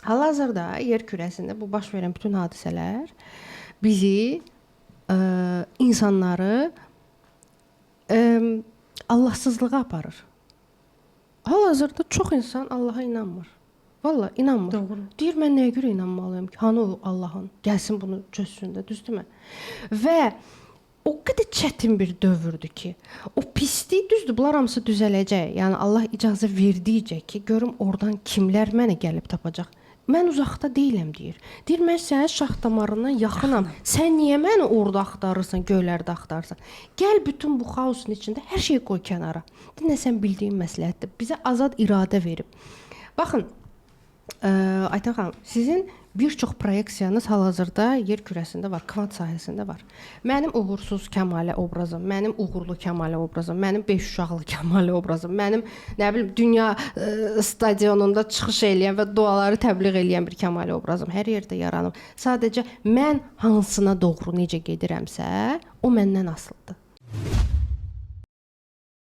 Hal-hazırda yer kürəsində bu baş verən bütün hadisələr bizi insanları Allahsızlığa aparır. Hal-hazırda çox insan Allaha inanmır. Vallah inanmır. Doğru. Deyir mən nəyə görə inanmalıyam ki? Hanı o Allahın? Gəlsin bunu çözsün də, düzdürmü? Və o qədər çətin bir dövrdür ki, o pislik düzdür, bunlar hamısı düzələcək. Yəni Allah icazə verdikcə ki, görüm oradan kimlər məni gəlib tapacaq. Mən uzaqda deyiləm deyir. Deyir mən sənin şah damarından yaxınam. Sən niyə məni orada axtarırsan, göylərdə axtarırsan? Gəl bütün bu xaosun içində hər şeyi qoy kənara. Dinlə sən bildiyin məsləhətdir. Bizə azad iradə verib. Baxın, Aytən xanım, sizin bir çox proyeksiyanız hal-hazırda yer kürəsində var, kvant sahəsində var. Mənim uğursuz Kəmalə obrazım, mənim uğurlu Kəmalə obrazım, mənim 5 uşaqlı Kəmalə obrazım, mənim nə bilim dünya stadionunda çıxış eləyən və duaları təbliğ eləyən bir Kəmalə obrazım hər yerdə yaranıb. Sadəcə mən hansına doğru necə gedirəmsə, o məndən asılıdır.